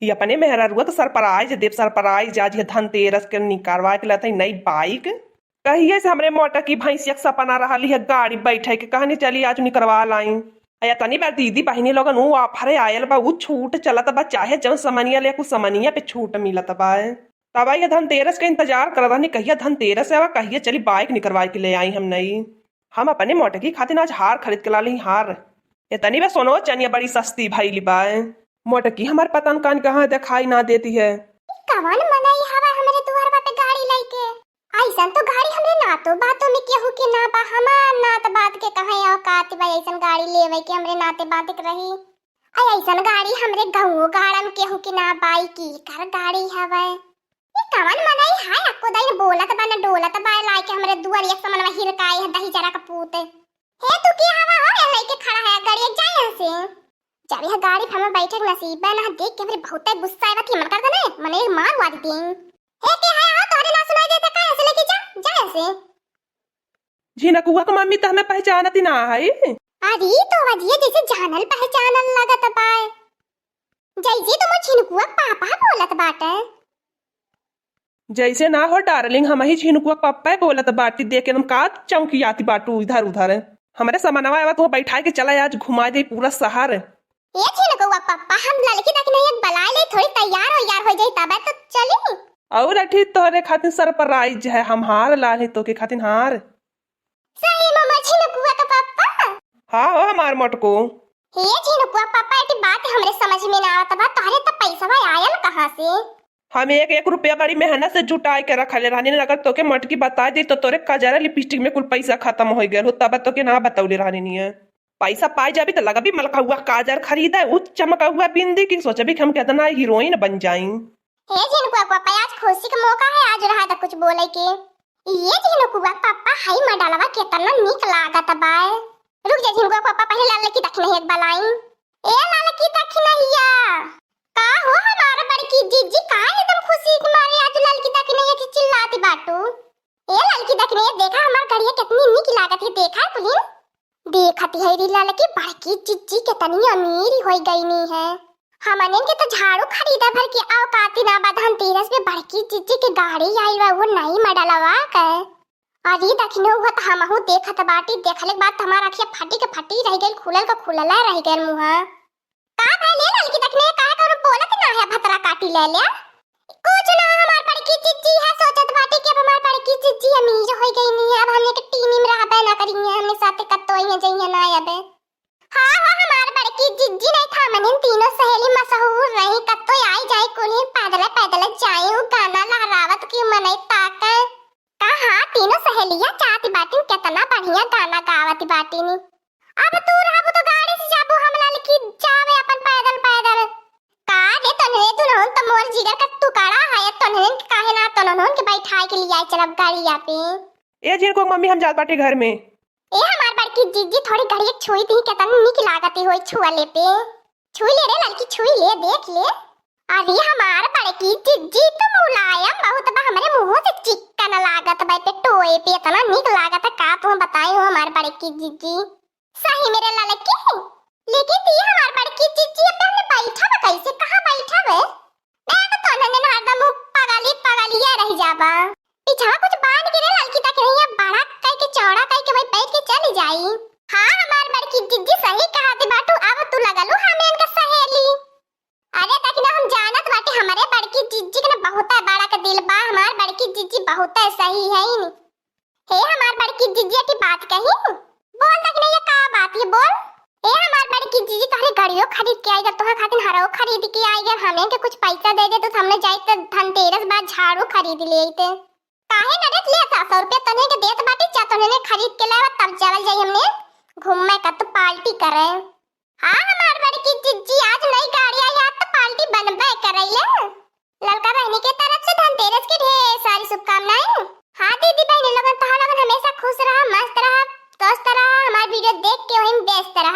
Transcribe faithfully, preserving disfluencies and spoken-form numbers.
ई अपने मेहरारुआ के surprise देब, surprise। आज ये धनतेरस के निकरवा के लतई नई bike। कहिए से हमरे मोटकी भैंसिया के सपना रहली है गाड़ी बैठे के, कहनी चली आज निकरवा लाई। अया तनी बार दीदी बहिनी लोगन ऊ offer आयल बा, ऊ छूट चलत बा, चाहे जौन समनिया ले कुछ समनिया पे छूट मिलत बा। तब ये धनतेरस के इंतजार करत रहनी, कहिया धनतेरस आवा, कहिया चली bike निकरवा के ले आई हम नई। हम अपने मोटकी खातिर आज हार खरीद के लाली, हार। इतनी बे सोनो चनिया बड़ी सस्ती भइली बा। मोटकी हमार पता न कान कहाँ देखाई ना देती है। कवन मनई हवा हमरे दुआरवा पे गाड़ी लइके? अइसन तो गाड़ी हमरे नातो बातो में केहू के ना बा, हमार नात बात के कहाँ औकात बा अइसन गाड़ी लेवे के हमरे नाते बात के रही। अइ अइसन गाड़ी हमरे गाँवो गाड़ा में केहू के ना बा, ई की कर गाड़ी हवे? ई कवन मनई है, अक्को दाई न बोलत बा, न डोलत बा, लाइके हमरे दुआरिया के समनवा हिरकाए है, दही जरा का पूत। हे, तू के हवा हो, ए लइके खड़ा है, गाड़ी जाए यहाँ से। जब यह गाड़ी पर हमें बैठे के नसीब बा ना, देख के हमरे बहुते गुस्सा आवा थी, मन करता ने, मने मार वाली दी। हे, के है हो, तोहरे ना सुनाई देता का, ऐसे लेके जा, जा यहाँ से। झिनकुआ के मम्मी तो हमें पहचानत ही ना है। अरे, तो वजिया जैसे जानल पहचानल लगत बाय। जैसे तुम झिनकुआ के पापा बोलत बाटे। जैसे ना हो darling, हम ही झिनकुआ के पप्पा बोलत बाटी, देख एकदम का चौंकियाती बाटू इधर उधर। हमरे समनवा आवा तो बैठाए के चला आज घुमा दे पूरा शहर। ए झिनकुआ पप्पा, हम ललकी दखिनैया के बलाए ले, थोड़ी तैयार वैयार हो जाई तबे तो चली। और अठी तोहरे खातिर surprise है, हम हार लाए तोके खातिर हार। सही में मोर झिनकुआ के पप्पा? हाँ हो हमार मोटको। हे झिनकुआ पप्पा, एटी बात हमरे समझ में ना आवत बा, तोहरे त पैसवा आयल कहाँ से? हम एक एक रुपया बड़ी मेहनत से जुटाए के रखले रहनी, अगर तोके मोटकी बताए दी तो तोरे काजरा lipstick में कुल पैसा खत्म हो गयल हो, तब तोके ना बतौले रहनी है। पैसा पाए जाबी तो लगबी मलकौआ काजर खरीदे, उ चमकौआ बिंदी की सोचबी कि हम कितना हीरोइन बन जाई। हे झिनकुआ पप्पा, आज खुशी के मौका है, आज रहा था कुछ बोले के। ये झिनकुआ पप्पा, हाई मॉडलवा केतना निक लागत बाय। रुक जा झिनकुआ पप्पा, पहले ललकी दखिनैया के बलाई। ए ललकी दखिनैया, का हो हमार बड़की जीजी, का एकदम खुशी के मारे आज ललकी दखिनैया के चिल्लाती बाटू? ए ललकी दखिनैया, देखा हमार घड़िया कितनी निक लागत है, देखा है पुलिन? देखत है रे ललकी, बड़की जीजी कितनी अमीर हो गईनी है। हमनिन के तो झाड़ू खरीदा भर के औकाती ना बा, धनतेरस पे बड़की जीजी के गाड़ी आइल बा, वो नई मॉडलवा के। अरे दखिनो, वो तो हमहू देखत बाटी, देखले के बाद तो हमार अखिया फटी के फटी रह गइल, खुलल का खुलल रह गइल मुँहा। का भइल ए ललकी दखिनैया, काहे कउनो बोलत ना है, भतरा काटी ले ले? कुछ ना, हमार बड़की जीजी है, सोचत बाटी कि अब हमार बड़की जीजी अमीर हो गईनी है, अब हमने के टीवी में रहबे ना करिए, हमने साथे कत्तो इहाँ जइए ना अबे। हाँ, हाँ, हमार बड़की जीजी नहीं था, मनिन तीनों सहेली मशहूर रही, कत्तो आई जाए कुल्ही पैदल पैदल जाए, उ गाना लहरावत की मनई ताके। का हाँ, तीनों सहेलिया जात बाटिन, केतना बढ़िया गाना गावत बाटिन। अब तू रहबू तो गाड़ी से जाबू, हम ललकी जावे अपन पैदल पैदल। का रे तोन्हरे दुनहुन तो मोर जिगर का टुकड़ा है, तोन्हरे के काहे ना तोन्हन के बैठाए के लिए चलब गाड़िया पे। ए झिनकुआ मम्मी, हम जात बाटे घर में। ए हमार बड़की जीजी, थोड़ी घड़ी एक छुई दी, केतना निक लागत होई छुअले पे। छुई ले रे ललकी, छुई ले, देख ले। अरे हमार बड़की जीजी तो मुलायम बहुत बा, हमरे मुँह से चिक्कन लागत बा, पे टोए पे इतना निक लागत है, का तुम बताई हो हमार बड़की जीजी। सही में रे ललकी, लेकिन ती हमार बड़की जीजी, अब हमने बैठब कैसे, कहाँ बैठब? मैं तो तोन्हन हरदम पगली पगलिया रह जाबा। पीछवा कुछ बांध के रे ललकी दखिनैया, बड़ा कह के चौड़ा कह के वही बैठ के चली जाई। हाँ, हमार बड़की जीजी सही कहत बाटू, अब तू लगलू हमें इनका सहेली। अरे दखिना, हम जानत बाटी हमरे बड़की जीजी के ना बहुत बड़ा के दिल बा, हमार बड़की जीजी बहुत सही है। हे हमार बड़की जीजी की बात कही, बोल दखिनैया का बात है बोल। ए हमार बड़की जीजी, तोहरे घड़ियो खरीद के आई, अगर तोहरे खातिर हरौ खरीद के आई, अगर हमें के कुछ पैसा दे दे तो हमने जाए तो धनतेरस बाद झाड़ू खरीद ले आते। काहे न देत ले, सौ सौ रुपया तने के देत बाटी, जा तने ने खरीद के लावा, तब जावल जाई हमने घूमे का तो पार्टी करे। हाँ हमार बड़की जीजी, आज नई गाड़ी आई, आज तो पार्टी बनबे करैले। ललका बहनी के तरफ से धनतेरस की ढेर सारी शुभकामनाएं। हाँ दीदी बहनी लोगन, तोहर लोगन हमेशा खुश रहा, मस्त रहा, स्वस्थ रहा, हमार वीडियो देख के वहीं व्यस्त रहा।